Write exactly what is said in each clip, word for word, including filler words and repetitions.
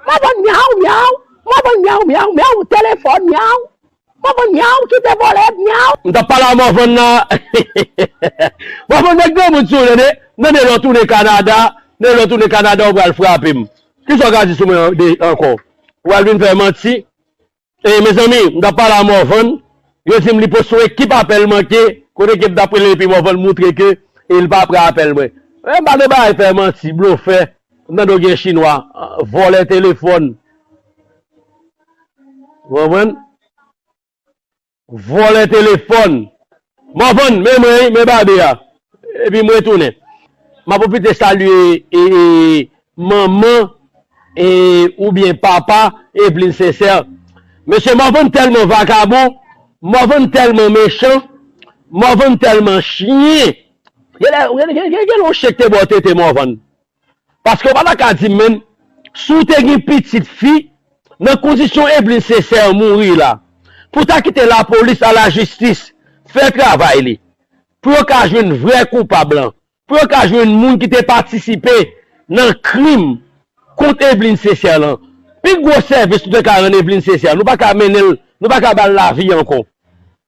Mòvann myaw, myaw. Mòvann myaw, myaw, myaw. Telefòn myaw. Mòvann myaw, kite vòlè myaw. M t ap pale a Mòvann la. Mòvann, met granmoun sou ou, tande. Tande, lè w tounen Kanada, tande, lè w tounen Kanada, ou pral frape m. Kisa w ka di sou mwen de, ankò? Ou pral vin fè manti? E, mezanmi, m t ap pale a Mòvann. Yo di m li poste yon ekip apèl manke, kote ke m t ap rele epi Mòvann moutre ke e li pa pran apèl mwen. E, m pa de bagay fè manti, blofè. M tande w gen chinwa, vòlè telefòn. Ou konprann? Vòlè telefòn. Mòvann, men mwen, men babe a. Epi m retounen. M ap pwofite salye, e, e, manman, e, oubyen papa Evelyne Sincère. Mesye, Mòvann tèlman vakabon, Mòvann tèlman mechan, Mòvann tèlman chen. Gen lè, gen, gen, gen, gen lè yon chen k te ba w tete, Mòvann. Paske w pa ta ka di m menm, si w te gen pitit fi, nan kondisyon Evelyne Sincère mouri la, pou w ta kite lapolis a lajistis fè travay li, pou yo ka jwenn vrè koupab lan, pou yo ka jwenn moun ki te patisipe nan krim kont Evelyne Sincère lan. Pi gwo sèvis nou te ka rann Evelyne Sincère, nou pa ka mennen l, nou pa ka ba l lavi ankò.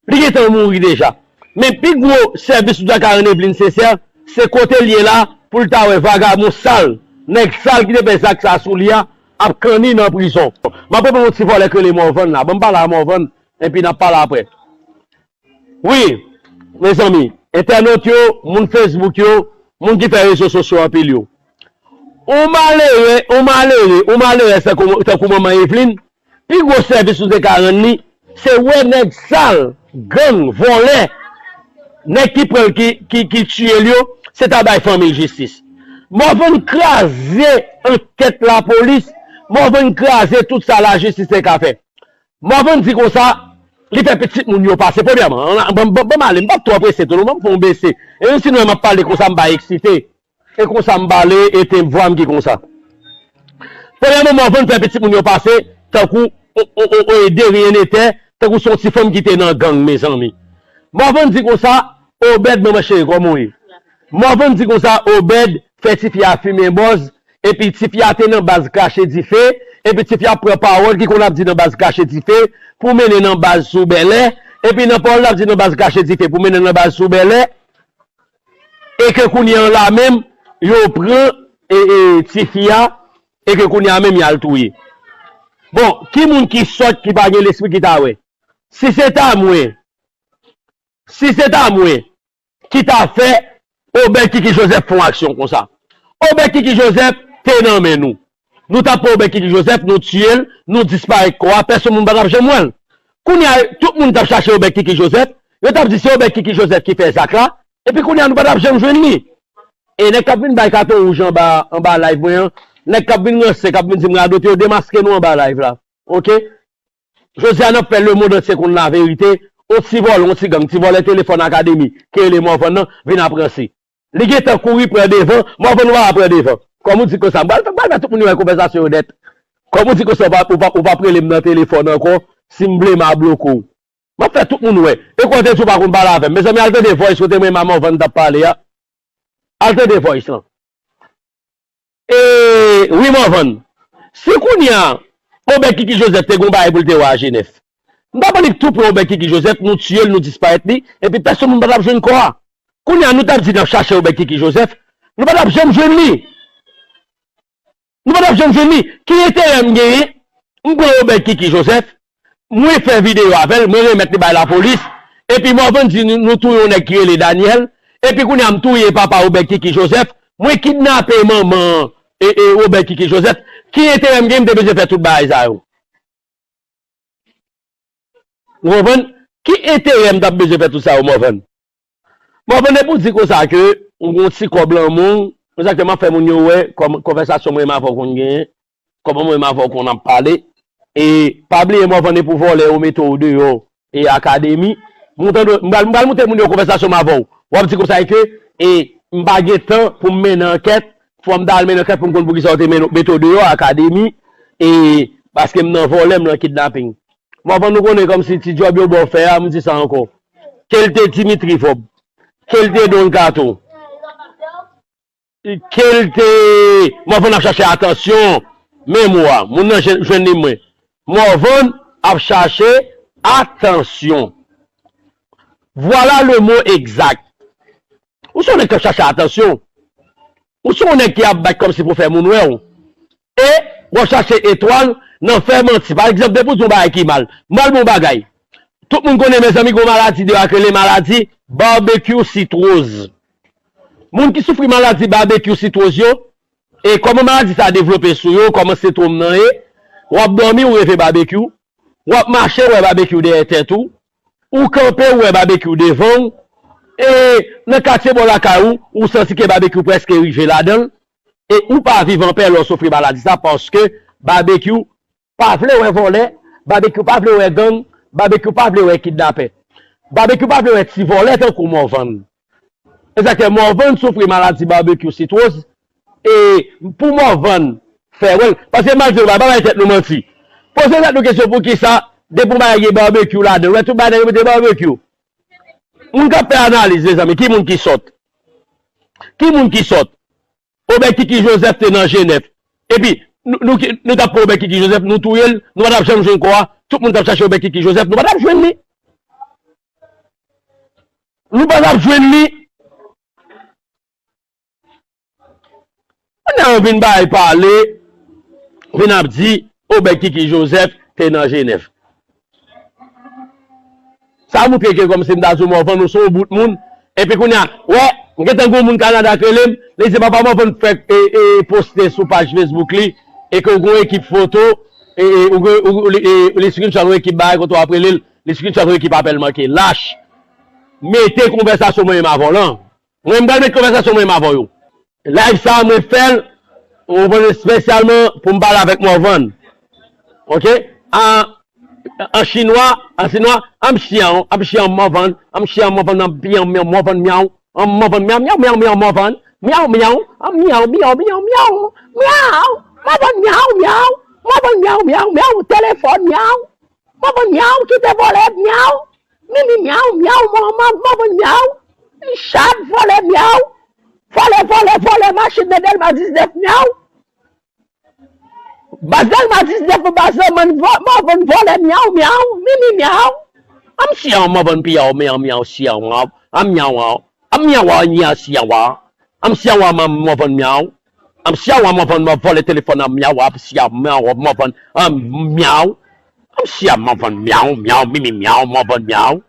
Li gentan mouri deja. Men pi gwo sèvis nou ta ka rann Evelyne Sincère, se kote l ye la, pou l ta wè vagabon sal, nèg sal ki te fè zak sa sou li a, ap kanni nan prizon. M ap reponn yon ti vòlè k rele Mòvann la. Ban m pale a Mòvann, epi n ap pale apre. Wi, mezanmi, entènot yo, moun Facebook yo, moun ki fè rezo sosyo anpil yo. Yon malere, yon malere, yon malerèz tankou, tankou manman Evelyne, pi gwo sèvis nou te ka rann li, se wè nèg sal, gang, vòlè, nèg ki pran l, ki, ki, ki tiye l yo, se ta bay fanmi l jistis. Mòvann kraze ankèt lapolis, Mòvann kraze tout sa lajistis te ka fè. Mòvann di konsa, li fè pitit moun yo pase. Premyèman, ban, ban, ban m ale, m p ap twò prese tou, non, ban m fè yon bese. E menm si nou wè m ap pale konsa, m pa eksite. E konsa m pale, e tenb vwa m ki konsa. Premyèman, Mòvann fè pitit moun yo pase, tankou, o, o, o, o, de rien n'était, tankou se yon ti fanm ki te nan gang, mezanmi. Mòvann di konsa, Obed, manman cheri, kòman w ye? Mòvann di konsa, Obed fè tifi a fimen bòz, epi tifi a te nan baz krache dife, epi tifi a pran pawòl ki konn ap di nan baz krache dife, pou mennen nan baz sou bèlè, epi nan pawòl l ap di nan baz krache dife, pou mennen nan baz sou bèlè, e ke kounye a la menm, yo pran, e, e, tifi a, e ke kounye a menm y al touye. Bon, ki moun ki sòt ki pa gen lespri ki ta wè? Si se ta mwen, si se ta mwen, ki ta fè Obed Kiki Joseph fè yon aksyon konsa? Obed Kiki Joseph te nan men nou. Nou t ap pran Obed Kiki Joseph, nou tiye l, nou disparèt kò a, pèsonn moun pa t ap janm wè l. Kounye a, tout moun t ap chache Obed Kiki Joseph, yo t ap di se Obed Kiki Joseph ki fè zak la, epi kounye a nou pa t ap janm jwenn li. E nèg k ap vin bay katon wouj anba, anba live mwen an, nèg k ap vin ranse, k ap vin di m radote, yo demaske nou anba live la. Oke? Jodi a n ap fè lemonn antye konn laverite, on ti vòlè, on ti gang, ti vòlè telefòn akademi, ki rele Mòvann nan, vin ap ranse. Li gentan kouri pran devan, Mòvann pa pran devan. Kòm ou di konsa, m pral, m pral fè tout moun yo wè konvèsasyon yo nèt. Kòm ou di konsa, ou pa, ou pa, ou pa rele m nan telefòn ankò, si m vle m a bloke w. M ap fè tout moun wè. E kote di w pa konn pale avè m. Mezanmi, al tande voice kote mwen e Mòvann t ap pale a. Al tande voice lan. E, wi, Mòvann. Si kounye a, Obed Kiki Joseph te gon bagay pou l te wè a Jenèf, m t ap annik tou pran Obed Kiki Joseph, nou tiye l, nou disparèt li, epi pèsonn moun pa t ap jwenn kò a. Kounye a, nou t ap di n ap chache Obed Kiki Joseph, nou pa t ap janm jwenn li. Nou pa t ap janm jwenn li. Ki enterè m genyen? M pran Obed Kiki Joseph, mwen fè videyo avè l, mwen remèt li bay lapolis, epi Mòvann di nou, nou touye yon nèg ki rele Daniel, epi kounye a m touye papa Obed Kiki Joseph, mwen kidnape manman, e, e, Obed Kiki Joseph. Ki enterè m genyen, m te bezwen fè tout bagay sa yo? Ou konprann? Ki enterè m t ap bezwen fè tout sa yo, Mòvann? Mòvann, depi w di konsa ke ou gon ti kòb lan men w, egzakteman, m ap fè moun yo wè kòm konvèsasyon mwen menm avè w konn genyen, kòman mwen menm avè w konn ap pale. E pa bliye, Mòvann, e pou vòlè yo mete w deyò e akademi. M kontan, m pral, m pral montre moun yo konvèsasyon m avè w. W ap di konsa ke, e m pa gen tan pou m mennen ankèt, fò m ta al mennen ankèt pou m konn poukisa yo te mennen, mete w deyò akademi, e paske m nan vòlè, m nan kidnaping. Mòvann, nou konnen kòmsi ti djòb yo ba w fè a, m di sa ankò. Ke l te Dimitri Vòb, ke l te Don Kato, ke l te Mòvann ap chache atansyon, Men mo a, moun nan jwenn li mwen. Morvan ap chache atansyon. Voilà le mot exact. Ou se yon nèg k ap chache atansyon. Ou se yon nèg ki ap bat kòmsi pou fè moun wè w. E w ap chache etwal nan fè manti. Pa egzanp, depi w di yon bagay ki mal, m pral ba w yon bagay. Tout moun konnen, mezanmi, gen yon maladi deyò k rele maladi babekyou sitwoz. Moun ki soufri maladi babekyou sitwoz yo, e kòman maladi sa a devlope sou yo, kòman sentwòm nan ye, w ap dòmi, ou reve babekyou, w ap mache, ou wè babekyou dèyè tèt ou, ou kanpe, ou wè babekyou devan w, e nan katye bò lakay ou, ou santi ke babekyou prèske rive ladan l, e ou pa viv anpè lè w soufri maladi sa, paske babekyou pa vle wè vòlè, babekyou pa vle wè gang, babekyou pa vle wè kidnapè. Babekyou pa vle wè ti vòlè tankou Morvan. Egzakte, Morvan soufri maladi babekyou sitwoz, e pou Morvan fè wè l, paske m al di nou bagay, pa bay tèt nou manti. Poze tèt nou kesyon poukisa, depi yon bagay gen babekyou ladan l, wè tout bagay nan yo mete babekyou. Moun k ap fè analiz, mezanmi, ki moun ki sòt? Ki moun ki sòt? Obed Kiki Joseph te nan Jenèf. Epi, nou, nou, nou t ap pran Obed Kiki Joseph, nou touye l, nou pa t ap janm jwenn kò a. Tout moun t ap chache Obed Kiki Joseph, nou pa t ap jwenn li. Nou pa t ap jwenn li. Kounye a yo vin bay pale, vin ap di Obed Kiki Joseph te nan Jenèf. Sa montre ke kòmsi m ta di w Morvan, ou se yon bout moun. Epi kounye a, wè, m gentan gen yon moun Kanada k rele m, li di papa Morvan fèk e, e, poste sou paj Facebook li, e ke w gen yon ekip foto, e, e, ou gen, ou, ou, li, e, li screenshot yon ekip bagay kote w ap rele l, li screenshot yon ekip apèl manke. Lach! Mete konvèsasyon mwen menm avè w lan. Mwen, m pral met konvèsasyon mwen menm avè w yo. Live sa a, mwen fè l, ou konprann, espesyalman pou m pale avèk Morvan. Oke? An, an chinwa, an chinwa, I'm Xiao, I'm Xiao Morvan, I'm Xiao Morvan, I'm Xiao Morvan Miao, I'm Morvan Miao, Miao, Miao, Miao, Morvan, Miao, Miao, I'm Miao, Miao, Miao, Miao, Miao, Morvan Miao, Miao, Morvan Miao, Miao, Miao, telefòn Miao. Morvan Miao, kite vòlè Miao. Mimi Miao, Miao, Morvan Miao. Chat vòlè Miao. Vòlè, vòlè, vòlè machin nan Dèlma diznèf Miao. Baz Dèlma diznèf, baz Morvan, Morvan vòlè Miao, Miao, Mimi Miao. I'm Xiao Morvan Piao, Miao, Miao, Xiao, Miao. I'm Miao, Miao. I'm Miao, Miao, Xiao. I'm Xiao, Miao, Morvan Miao. I'm Xiao, Miao, Morvan, Miao, vòlè telefòn an Miao, I'm Xiao, Miao, Morvan, I'm Miao. I'm Xiao, Morvan, Miao, Miao, Mimi Miao, Morvan Miao.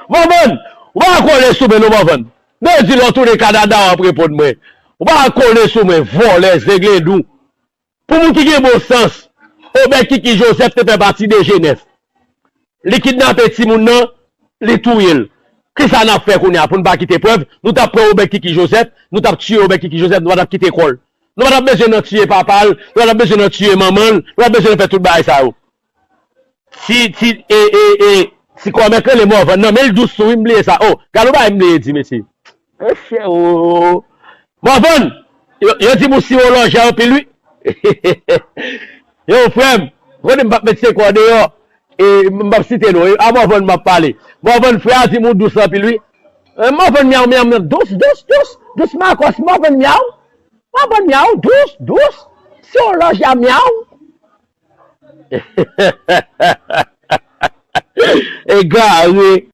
Morvan, ou pa kole sou mwen non, Morvan. Mwen di lè w tounen Kanada w ap reponn mwen. Ou pa kole sou mwen, vòlè, zenglendou. Pou moun ki gen bon sans, Obed Kiki Joseph te fè pati de Jenèf. Li kidnape timoun nan, li touye l. Kisa n ap fè kounye a pou n pa kite prèv? Nou t ap pran Obed Kiki Joseph, nou t ap tiye Obed Kiki Joseph, nou pa t ap kite kò l. Nou pa t ap bezwen nan tiye papa l, nou pa t ap bezwen nan tiye manman l, nou pa t ap bezwen nan fè tout bagay sa yo. Si, si, e, e, e, si kòmè k rele Morvan nan, men l dous tou wi, m bliye sa. O, gade yon bagay m bliye di, mesye. Mesye, o. Morvan, yo, yo di m ou sirolòjè anpil wi. Yo, frè m, konnen m p ap met se kò deyò. E, m p ap site non, e, a Morvan m ap pale. Morvan, frè a di m ou dous anpil wi. E, Morvan Miaw, Miaw, Miaw, dous, dous, dous, dous Makòs, Morvan Miaw. Morvan Miaw, dous, dous, sirolòjè a Miaw. Egare.